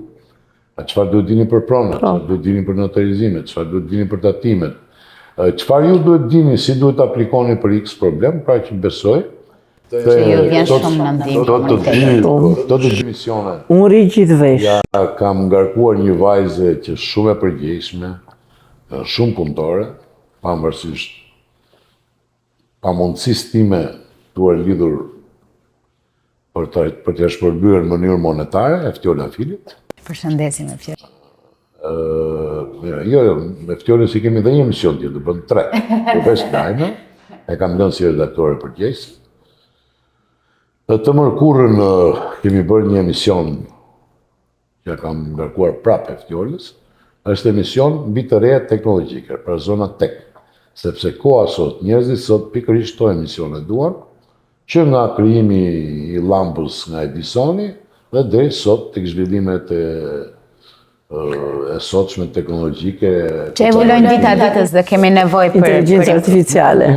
[SPEAKER 2] A çfarë duhet dini për pronat, po. çfarë duhet dini për notarizimet, çfarë duhet dini për tatimet, çfarë ju duhet dini, si duhet të aplikoni për X problem, pra që besoj.
[SPEAKER 1] Që ju vjen shumë në ndihmë
[SPEAKER 2] Këto të dy, këto të dy emisione.
[SPEAKER 3] Unë rri gjithë vesh.
[SPEAKER 2] Ja kam ngarkuar një vajze që shumë e përgjegjshme, shumë punëtore, pavarësisht pamundësisë time t'ua lidhur për të për t'ia shpërbyer në mënyrë monetare Eftiola Filit.
[SPEAKER 1] Përshëndesim Eftiolën.
[SPEAKER 2] Ë, jo, jo, me Eftiolën si kemi dhe një emision tjetër, bën tre. Përveç lajme, e kam lënë si redaktore përgjegjës. Dhe të mërkurën kemi bërë një emision që kam ngarkuar prapë Eftiolës, është emision mbi të reja teknologjike, pra zona tech, sepse koha sot, njerëzit sot pikërisht këto emisione duan, që nga krijimi i llampës nga Edisoni dhe deri sot tek zhvillimet e e sotshme teknologjike
[SPEAKER 1] që evoluojnë dita ditës dhe kemi nevojë për
[SPEAKER 3] inteligjencë artificiale.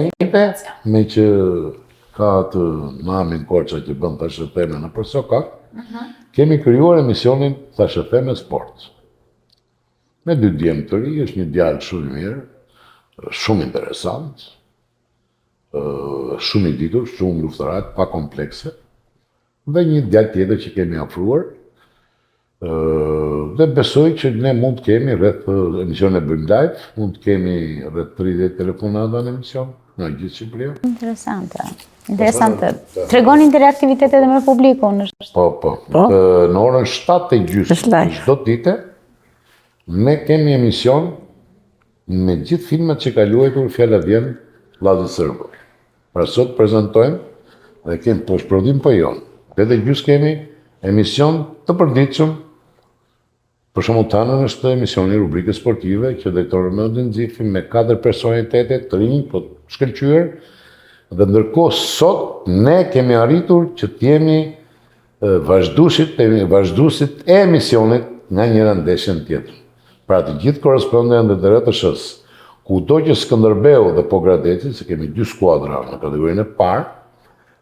[SPEAKER 2] Me që ka atë namin Korça që bën thashetheme nëpër sokak, uh mhm. -huh. kemi krijuar emisionin Thashetheme Sport. Me dy djem të ri, është një djalë shumë i mirë, shumë interesant, shumë i ditur, shumë luftarak, pa komplekse, dhe një djalë tjetër që kemi afruar, dhe besoj që ne mund të kemi rreth emisionin e bëjmë live, mund të kemi rreth 30 telefonata në emision, nga gjithë
[SPEAKER 1] Shqipëria. Interesante. Interesante. Tregon interaktivitet edhe me publikun.
[SPEAKER 2] Po, po. po? Në orën 7 e gjysmë, çdo ditë, ne kemi emision me gjithë filmat që ka luajtur fjala vjen Llazi Sërbo. Pra sot prezantojmë dhe kemi po është prodhim po jonë. Tetë e gjysmë kemi emision të përditshëm. Për shembull të hënën është emisioni i rubrikës sportive që drejton Romeo Zifi me katër personalitete të rinj, po të shkëlqyer. Dhe ndërkohë sot ne kemi arritur që të jemi vazhduesit, vazhduesit e emisionit nga njëra ndeshje në tjetrën. Pra të gjithë korrespondentët e RTSH-së, kudo që Skënderbeu dhe Pogradeci, se kemi dy skuadra në kategorinë e parë,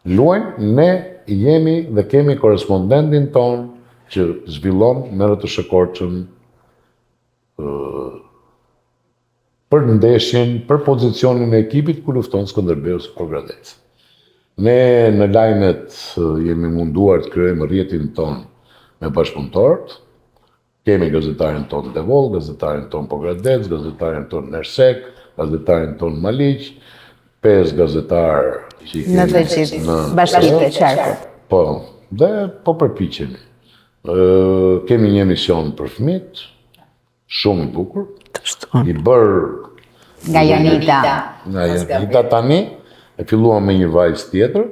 [SPEAKER 2] luajnë, ne jemi dhe kemi korrespondentin tonë që zhvillon me RTSH Korçën për ndeshjen, për pozicionin e ekipit ku lufton Skënderbeu ose Pogradeci. Ne në lajmet jemi munduar të krijojmë rrjetin tonë me bashkëpunëtorët. Kemi gazetarin tonë Devoll, gazetarin tonë Pogradec, gazetarin tonë n'Ersekë, gazetarin tonë Maliq, pesë gazetarë
[SPEAKER 1] që i kemi në të gjithë bashkitë e qarkut.
[SPEAKER 2] Po, dhe po përpiqemi. Kemi një emision për fëmijët, Shumë i bukur. I bërë
[SPEAKER 1] nga Jonida.
[SPEAKER 2] Nga Jonida tani e filluam me një vajzë tjetër.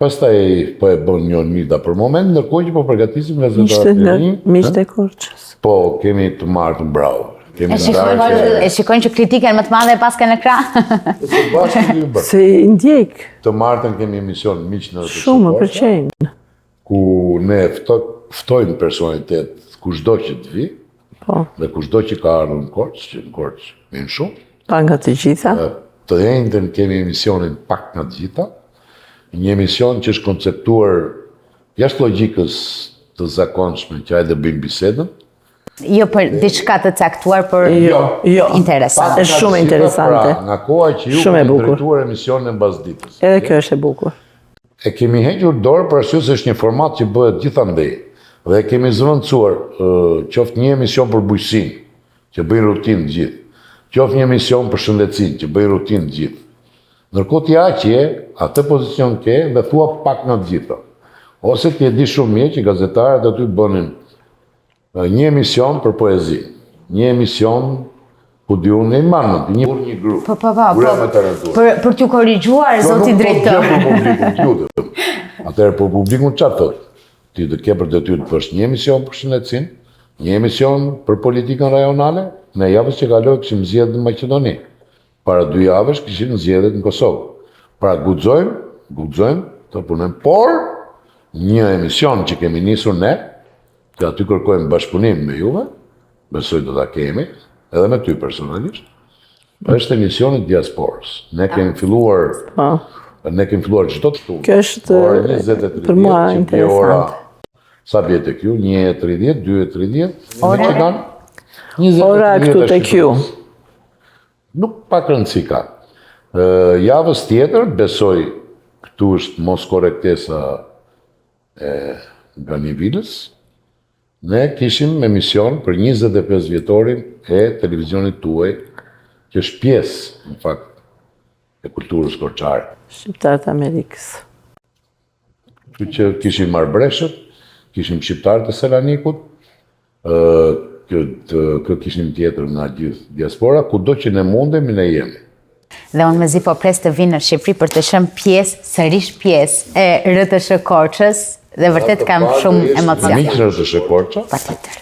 [SPEAKER 2] Pastaj po e bën Jonida për moment, ndërkohë që po përgatisim gazetarët
[SPEAKER 3] e rinj. Miqtë e Korçës.
[SPEAKER 2] Po, kemi të martën bravo.
[SPEAKER 1] Kemi e shikojnë që, e shikojnë që kritikën më të madhe e paska në krah.
[SPEAKER 2] Se bashkë kemi
[SPEAKER 3] bërë. Se i ndjek.
[SPEAKER 2] Të martën kemi emision Miq në
[SPEAKER 3] Shumë më pëlqejnë.
[SPEAKER 2] ku ne ftojmë personalitet kushdo që të vijë, po. dhe kushdo që ka ardhur në Korçë, që në Korçë vijnë
[SPEAKER 3] shumë. Pak nga të gjitha.
[SPEAKER 2] Të enjten kemi emisionin pak nga të gjitha, një emision që është konceptuar jashtë logjikës të zakonshme që hajde bëjmë bisedën,
[SPEAKER 1] Jo për diçka të caktuar, por
[SPEAKER 3] jo, jo.
[SPEAKER 1] interesante.
[SPEAKER 3] Është shumë interesante.
[SPEAKER 2] Pra, nga koha që ju keni drejtuar emisionin e mbasditës.
[SPEAKER 3] Edhe kjo është e bukur.
[SPEAKER 2] E kemi hequr dorë për arsye se është një format që bëhet gjithandej dhe e kemi zëvendësuar qoftë një emision për bujqësinë, që bëjnë rutinë të gjithë, qoftë një emision për shëndetësinë, që bëjnë rutinë të gjithë. Ndërkohë ti aq je, atë pozicion ke dhe thua pak nga të gjitha. Ose ti e di shumë mirë që gazetarët aty bënin Një emision për poezi, një emision ku di unë i mban mend, një burrë një
[SPEAKER 1] grua. Po po po. po për për t'ju korrigjuar zoti drejtor.
[SPEAKER 2] Nuk po për publikun, të lutem. Atëherë për publikun çfarë thotë? Ti do ke për detyrë të bësh një emision për shëndetësinë, një emision për politikën rajonale, ne javës që kaloi kishim zgjedhjet në Maqedoni. Para dy javësh kishim zgjedhjet në Kosovë. Pra guxojmë, guxojmë të punojmë, por një emision që kemi nisur ne, Që aty kërkojmë bashkëpunim me juve, besoj do ta kemi, edhe me ty personalisht, është emisioni i diasporës. Ne kemi filluar, po. ne kemi filluar çdo të shtunë.
[SPEAKER 3] Kjo është ora 20:30 për mua interesante.
[SPEAKER 2] Sa bie tek ju? 1:30, 2:30,
[SPEAKER 1] ora
[SPEAKER 3] Ora këtu tek ju.
[SPEAKER 2] Nuk pak rëndësi ka. Javës tjetër, besoj... Këtu është moskorrektesa e Gani Vilës. Ne kishim emision për 25 vjetorin e televizionit tuaj, që është pjesë, në fakt, e kulturës korçare.
[SPEAKER 3] Shqiptarët e Amerikës.
[SPEAKER 2] Kështu që kishim arbëreshët, kishim shqiptarët e Selanikut, kë, kë kishim tjetër nga gjithë diaspora, kudo që ne mundemi ne jemi.
[SPEAKER 1] Dhe unë mezi po pres të vi në Shqipëri për të qenë pjesë, sërish pjesë e RTS Korçës dhe vërtet kam shumë emocion.
[SPEAKER 2] Miq në RTS Korça?
[SPEAKER 1] Patjetër.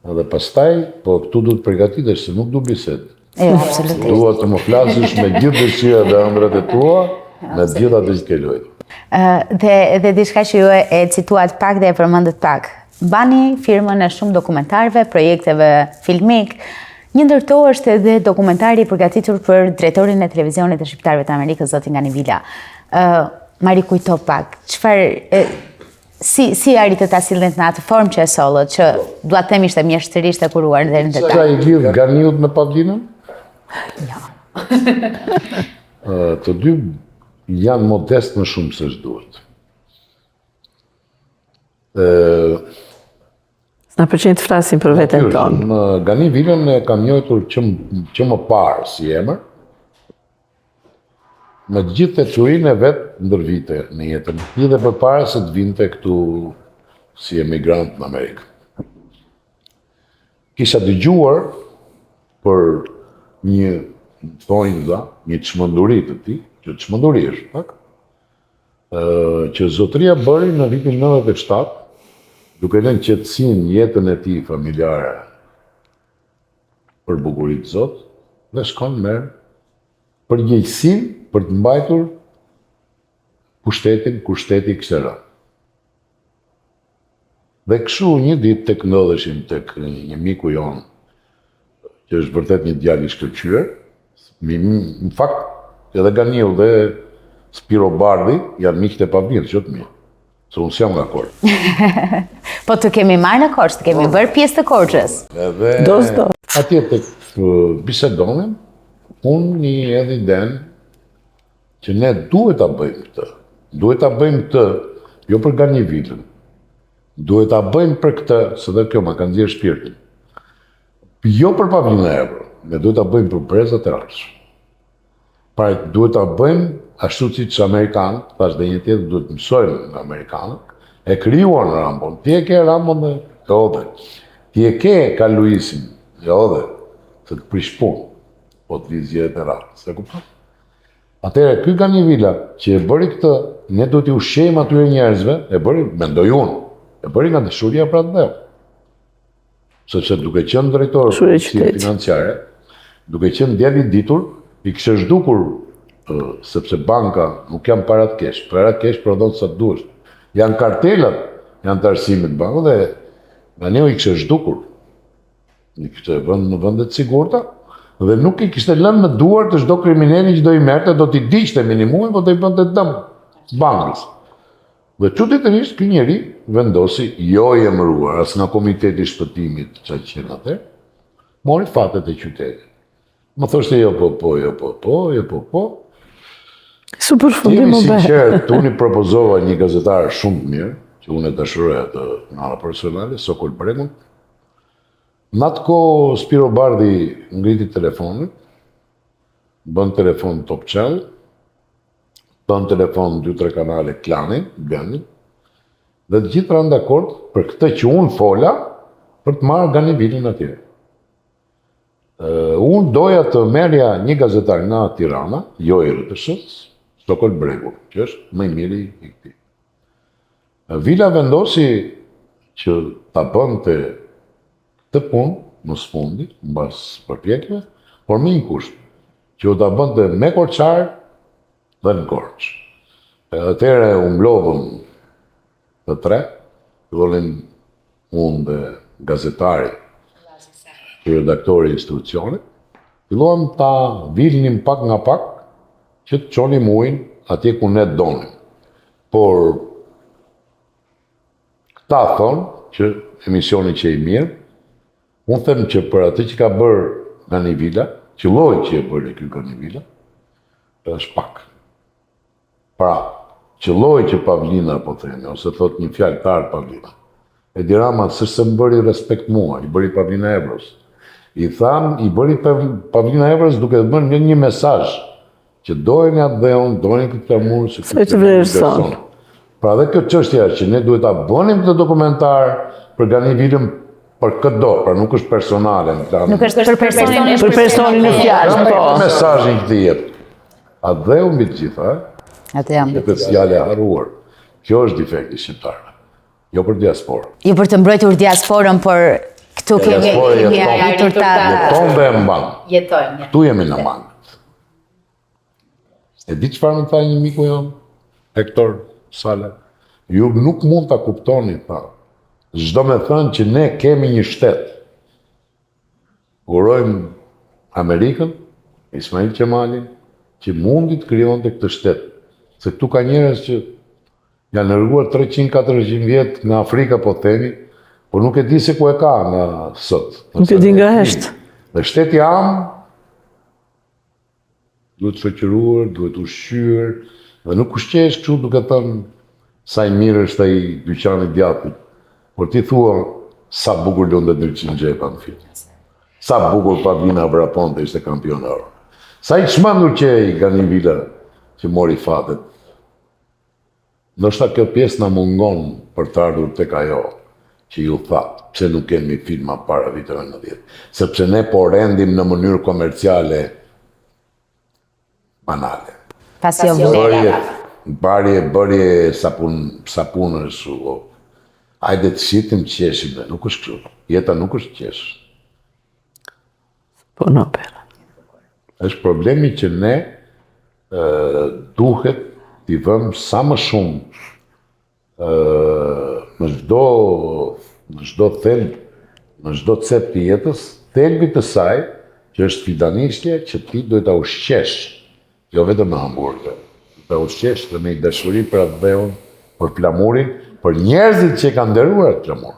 [SPEAKER 2] Edhe pastaj, po këtu duhet të përgatitesh se nuk du bisedë.
[SPEAKER 1] Jo, absolutisht.
[SPEAKER 2] Dua të më flasësh me gjithë dëshirat dhe ëndrrat e tua, me gjithë atë që ke luajtur.
[SPEAKER 1] Dhe dhe diçka që ju e cituat pak dhe e përmendët pak. Mbani firmën e shumë dokumentarëve, projekteve filmik. Një ndër to është edhe dokumentari i përgatitur për drejtorin e televizionit të shqiptarëve të Amerikës, zotin Gani Vila. Ë, ma rikujto pak, çfarë Si si arritët ta sillnit në atë formë që e sollët, që dua të them ishte mjeshtërisht e kuruar deri në
[SPEAKER 2] detaj. Çka i lidh Ganiut me Pavlinën?
[SPEAKER 1] Jo.
[SPEAKER 2] Të dy janë modest më shumë se ç'duhet.
[SPEAKER 3] Ë S'na pëlqen të flasim për veten
[SPEAKER 2] tonë. Gani Vilën e kam njohur që që më parë si emër. Me gjithë ecurinë e vet ndër vite në jetën e tij dhe përpara se të vinte këtu si emigrant në Amerikë. Kisha dëgjuar për një thonjëza, një çmenduri të tij, që çmenduri është pak, që zotëria bëri në vitin 97, duke lënë qetësinë jetën e tij familjare për bukuri të Zot dhe shkon merr përgjegjësinë për të mbajtur pushtetin kur shteti kishte rënë. Dhe kështu një ditë tek ndodheshim tek një miku jonë, që është vërtet një djalë i shkëlqyer, në fakt edhe Ganiu dhe Spiro Bardhi janë miqtë e Pavlinës, jo të mi. Se unë s'jam nga
[SPEAKER 1] Korça. Po të kemi marrë në Korçë, të kemi po. bërë pjesë të Korçës.
[SPEAKER 2] Edhe
[SPEAKER 3] do s'do.
[SPEAKER 2] Atje tek bisedonim, unë i hedh idenë që ne duhet ta bëjmë këtë. Duhet ta bëjmë këtë, jo për Gani Vilën. Duhet ta bëjmë për këtë, se dhe kjo ma ka nxjerrë shpirtin. Jo për Pavlina Evro, ne duhet ta bëjmë për brezat e ardhshëm. Pra duhet ta bëjmë ashtu siç amerikanët, thashë dhe një tjetër duhet të mësojmë nga amerikanët, e krijuan Rambon. Ti e ke Rambon dhe e hodhe. Ti e ke Karl Luisin, e hodhe, se të prish punë, po të vijë zgjedhjet e radhës, e kupton? Atëherë, ky Gani Vila, që e bëri këtë, ne duhet t'i ushqejmë atyre njerëzve, e bëri, mendoj unë, e bëri nga dashuria për atdheun. Sepse duke qenë drejtor policie financiare, duke qenë djalë i ditur, i kishte zhdukur sepse banka nuk janë parat kesh, parat kesh prodhon sa duhesh. Janë kartelat, janë të arsimit bankës dhe Ganiu i kishte zhdukur. I kishte vënë në vende të sigurta dhe nuk i kishte lënë në duar të çdo krimineli që do i merrte, do t'i digjte minimumin, po do i bënte dëm bankës. Dhe çuditërisht ky njeri vendosi, jo i emëruar as nga Komiteti i Shpëtimit ça qenë atëherë, mori fatet e qytetit. Më thoshte jo po po, jo po po, jo po po.
[SPEAKER 3] Su përfundim
[SPEAKER 2] u bë. Sinqert, unë i propozova një gazetar shumë të mirë, që unë e dashuroj atë në anë personale, Sokol Bregun. Në atë kohë Spiro Bardhi ngriti telefonin, bën telefon Top Channel, bën telefon 2-3 kanale Klani, Blendi, dhe të gjithë ranë dakord për këtë që unë fola, për të marrë Gani Vilën atje. Unë doja të merrja një gazetar nga Tirana, jo i RTS-së, Sokol Bregu, që është më i miri i këtij. Vila vendosi që ta bënte këtë punë, më së fundi, mbas përpjekjeve, por me një kusht, që do ta bënte me korçar dhe në Korçë. Edhe atëherë u mblodhëm të tre, fillonin unë dhe gazetari, redaktori i institucionit, filluam ta vilnim pak nga pak, që të çonim ujin atje ku ne donim. Por, këta thonë që emisioni qe i mirë, unë them që për atë që ka bërë Gani Vila, që lloj që e bëri ky Gani Vila, është pak. Pra, Qëlloi që Pavlina, po themi, ose thotë një fjalë të artë Pavlina. Edi Rama s'është se më bëri respekt mua, i bëri Pavlina Evros. I tha, i bëri Pavlina Evros duke bërë një, një mesazh që dojeni atdheun, dojeni këtë flamur, se
[SPEAKER 3] këtë të vlerëson.
[SPEAKER 2] Pra dhe kjo çështja është që ne duhet ta bënim këtë dokumentar për Gani Vilën për këdo, pra nuk është personale në
[SPEAKER 1] planin. Nuk është për personin,
[SPEAKER 3] për personin në fjalë,
[SPEAKER 2] po. Mesazhin që të jep. Atdheu mbi të gjitha,
[SPEAKER 1] Atdheu mbi
[SPEAKER 2] të gjitha. Këtë fjalë e harruar. Kjo është defekti i shqiptarëve. Jo për
[SPEAKER 1] diasporën. Jo për të mbrojtur diasporën, por këtu kemi
[SPEAKER 2] kemi arritur ta jeton dhe e mban.
[SPEAKER 1] Jetojmë.
[SPEAKER 2] Këtu jemi në mangët. E di çfarë më tha një miku jonë, Hektor Sala, ju nuk mund ta kuptoni, tha. Ç'do me thënë që ne kemi një shtet. Urojmë Amerikën, Ismail Qemalin, që mundi të krijonte këtë shtet. Se këtu ka njerëz që janë larguar 300-400 vjet nga Afrika, po themi, por nuk e di se ku e ka nga sot.
[SPEAKER 3] Nuk e di nga është.
[SPEAKER 2] Dhe shteti amë, Duhet shoqëruar, duhet ushqyer, dhe nuk ushqehesh kështu duke thënë sa i mirë është ai dyqani i djathit, por ti thua sa bukur luante Ndriçim Xhepa në film. Sa bukur Pavlina vraponte ishte kampion Europe. Sa i çmendur qe ai Gani Vila që mori fatet. Ndoshta kjo pjesë na mungon për të ardhur tek ajo që ju thatë, pse nuk kemi filma para viteve 90, sepse ne po rendim në mënyrë komerciale banale.
[SPEAKER 1] Pasi jo
[SPEAKER 2] vlera. Bërje, bërje sapun, sapunësh, hajde të shitim të qeshim dhe nuk është kështu. Jeta nuk është qesh.
[SPEAKER 3] Po në pera.
[SPEAKER 2] Është problemi që ne duhet t'i vëmë sa më shumë në çdo në çdo thelb, në çdo cep të jetës, thelbit të saj, që është fidanishtja që ti duhet ta ushqesh, jo vetëm me hamburger, ta ushqesh dhe me një dashuri për atdheun, për flamurin, për njerëzit që e kanë nderuar atë flamur.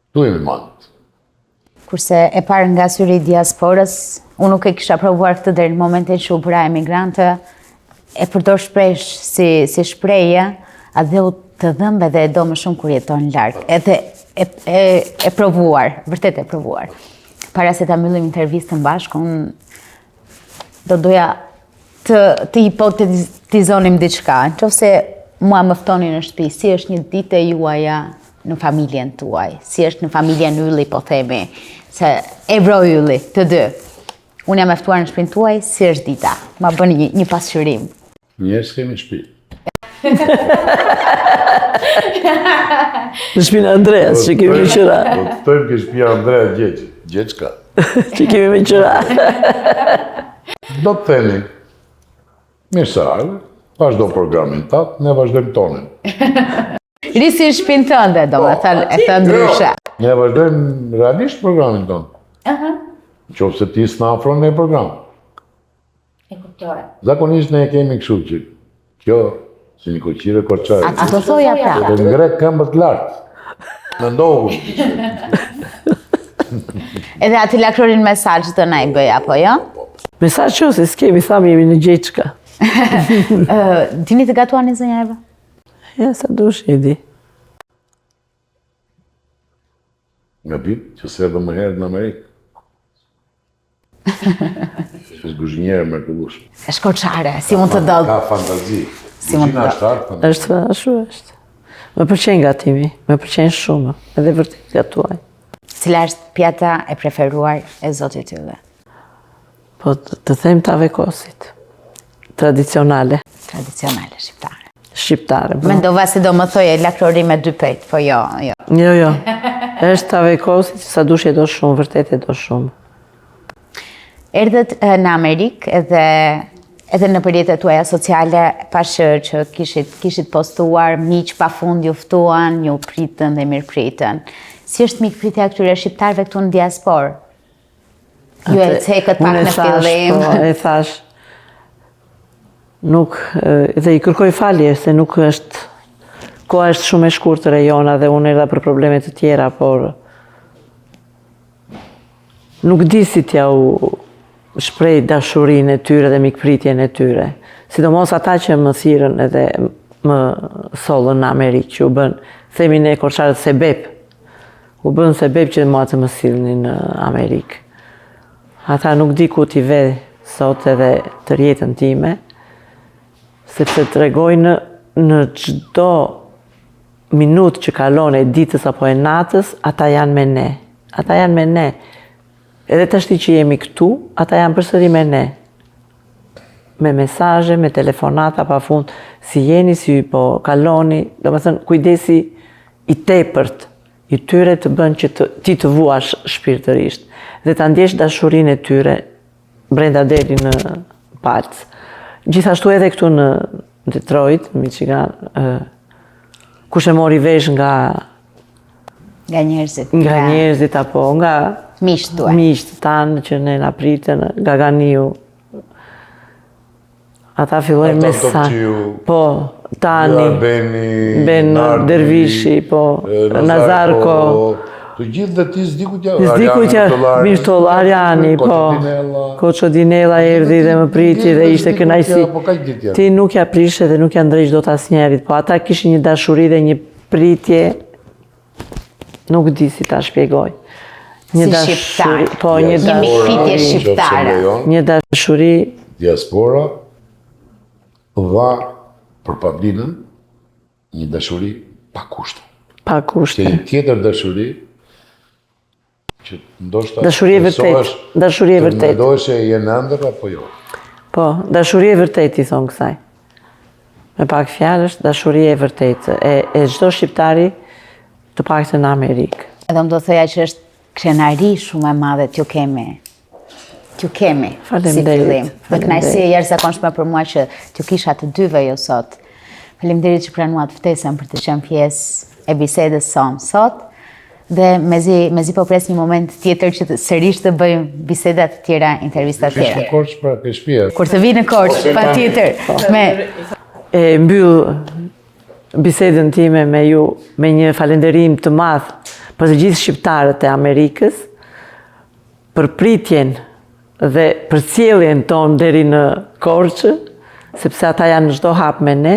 [SPEAKER 2] Këtu jemi mangët.
[SPEAKER 1] Kurse e parë nga syri i diasporës, unë nuk e kisha provuar këtë deri në momentin që u bëra emigrante, e përdor shpesh si, si shprehje, atdheu të dhemb edhe e do më shumë kur jeton larg. Edhe e, e, e provuar, vërtet e provuar. Para se ta mbyllim intervistën bashkë, unë do doja të, të hipotetizonim diçka. Në qoftë se mua më ftoni në shtëpi, si është një ditë e juaja në familjen tuaj? Si është në familjen Ylli, po themi, se Evro Ylli, të dy. Unë jam e ftuar në shtëpinë tuaj, si është dita? Ma bëni një, një pasqyrim.
[SPEAKER 2] Njerëz kemi në shtëpi.
[SPEAKER 3] Në shtëpinë e Andreas, që kemi me
[SPEAKER 2] qëra. Do të ftojmë ke shtëpia Andrea Gjeç, Gjeçka.
[SPEAKER 3] Që kemi me qëra.
[SPEAKER 2] Do të themi, mirë se ardhe, vazhdo programin tat, ne vazhdojmë tonin.
[SPEAKER 1] Rri si në shpinë tënde, do me po, thënë, e thënë ndryshe.
[SPEAKER 2] Ne vazhdojmë realisht programin tonë. Aha. Qoftë se ti s'na afron një program.
[SPEAKER 1] E kuptoj.
[SPEAKER 2] Zakonisht ne e kemi kështu që kjo si një koqire
[SPEAKER 1] korçare. A të thoja pra?
[SPEAKER 2] Të ngre këmbët lart. Mendohu.
[SPEAKER 1] Edhe atë lakrorin mesazh të na i bëj apo jo?
[SPEAKER 3] Mesazh që se s'kemi thamë jemi në Gjeçka.
[SPEAKER 1] Dini të gatuani zonja Eva?
[SPEAKER 3] Ja, sa dush e di.
[SPEAKER 2] Nga ditë që s'erdhe më herët në Amerikë. Është kuzhiniere e mrekullueshme.
[SPEAKER 1] Është korçare, si mund të ndodhë?
[SPEAKER 2] Ka fantazi.
[SPEAKER 1] Si mund të
[SPEAKER 2] ndodhë?
[SPEAKER 3] Është Është ashtu është. Më pëlqen gatimi, më pëlqen shumë, edhe vërtet gatuaj.
[SPEAKER 1] Cila është pjata e preferuar e zotit Ylli?
[SPEAKER 3] Po të them tavë e kosit. Tradicionale.
[SPEAKER 1] Tradicionale shqiptare.
[SPEAKER 3] Shqiptare.
[SPEAKER 1] Po. Mendova se do më thoje lakrori me dy petë, po jo,
[SPEAKER 3] jo. Jo, jo. Është tavë e kosit, Sadushi e do shumë, vërtet e do shumë.
[SPEAKER 1] Erdhët në Amerikë edhe edhe në rrjetet tuaja sociale pashë që kishit, kishit postuar, miq pa fund ju ftuan, ju pritën dhe mirëpritën. Si është mikpritja e këtyre shqiptarëve këtu në diasporë? Ju e cekët pak në fillim.
[SPEAKER 3] Po, e thash, nuk, dhe i kërkoj falje, se nuk është, koha është shumë e shkurtër e jona dhe unë erdha për probleme të tjera, por nuk di si t'jua. shpreh dashurinë e tyre dhe mikpritjen e tyre. Sidomos ata që më thirrën edhe më sollën në Amerikë, që u bënë, themi ne korçarët sebep, u bënë sebep që mua të më sillnin në Amerikë. Ata nuk di ku t'i ve sot edhe tërë jetën time, sepse tregojnë në çdo minutë që kalon e ditës apo e natës, ata janë me ne. Ata janë me ne. Edhe tashti që jemi këtu, ata janë përsëri me ne. Me mesazhe, me telefonata pa fund, si jeni, si po kaloni, domethënë, kujdesi i tepërt i tyre të bën që të, ti të vuash shpirtërisht dhe ta ndjesh dashurinë e tyre brenda deri në palcë. Gjithashtu edhe këtu në Detroit, Michigan, kush e mori vesh nga
[SPEAKER 1] nga njerëzit,
[SPEAKER 3] nga njerëzit apo nga
[SPEAKER 1] miqtë tuaj.
[SPEAKER 3] Miqtë tanë që ne na pritën, nga Ganiu. Ata fillojnë me sa. Po, Tani,
[SPEAKER 2] Beni,
[SPEAKER 3] Ben Dervishi, po, Nazarko.
[SPEAKER 2] Të gjithë dhe ti s'di ku t'ja...
[SPEAKER 3] S'di ku t'ja... Mirto Arjani, po. Koço Dinella erdhi dhe më priti dhe ishte kënaqësi.
[SPEAKER 2] Po,
[SPEAKER 3] ti nuk ja prishe dhe nuk ja ndreq dot asnjërit, po ata kishin një dashuri dhe një pritje, nuk di si ta shpjegoj.
[SPEAKER 1] Një dashuri,
[SPEAKER 3] po, një
[SPEAKER 1] dashuri, shqiptare.
[SPEAKER 3] Një dashuri.
[SPEAKER 2] Diaspora dha për Pavlinën një dashuri pa kushte.
[SPEAKER 3] Pa kushte.
[SPEAKER 2] Që një tjetër dashuri që ndoshta
[SPEAKER 3] dashuri e vërtetë, dashuri e vërtetë.
[SPEAKER 2] Mendohesh se je në ëndërr apo jo?
[SPEAKER 3] Po, dashuri e vërtetë i thonë kësaj. Me pak fjalë është dashuri e vërtetë e e çdo shqiptari të paktën në Amerikë.
[SPEAKER 1] Edhe unë do thoja që është krenari shumë e madhe t'ju kemi T'ju kemi, si fillim. Dhe kënaqësi e jashtëzakonshme për mua që t'ju kisha të dyve ju sot. Faleminderit që pranuat ftesën për të qenë pjesë e bisedës sonë sot. Dhe mezi, mezi po pres një moment tjetër që të, sërish të bëjmë biseda të tjera, intervista të
[SPEAKER 2] tjera. Në Korçë pra, ke
[SPEAKER 1] shtëpia. Kur të vi në Korçë, patjetër. Po.
[SPEAKER 3] Me e mbyll bisedën time me ju me një falënderim të madh për të gjithë shqiptarët e Amerikës, për pritjen dhe përcjelljen tonë deri në Korçë, sepse ata janë në çdo hap me ne,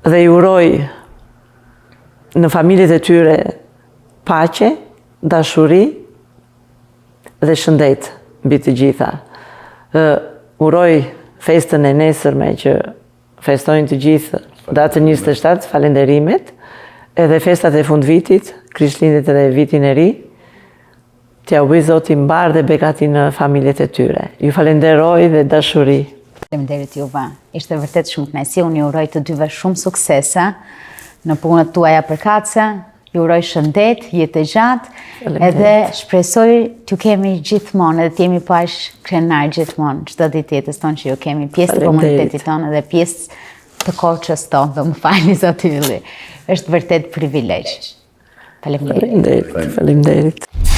[SPEAKER 3] dhe i uroj në familjet e tyre paqe, dashuri dhe shëndet mbi të gjitha. Uroj festën e nesërme që Festojnë të gjithë datën 27, falenderimet, edhe festat e fundvitit, Krishtlindjet edhe vitin e ri, t'jua bëjë Zoti mbarë dhe begati në familjet e tyre. Ju falenderoj dhe dashuri.
[SPEAKER 1] Faleminderit juve. Ishte vërtet shumë kënaqësi. Unë ju uroj të dyve shumë suksese në punët tuaja përkatëse. Ju uroj shëndet, jetë të gjatë, edhe shpresoj t'ju kemi gjithmonë edhe të jemi po aq krenar gjithmonë çdo ditë të jetës tonë që ju kemi pjesë të komunitetit tonë edhe pjesë të Korçës tonë, dhe më falni zoti Ylli. Është vërtet privilegj.
[SPEAKER 3] Faleminderit. Faleminderit. Faleminderit.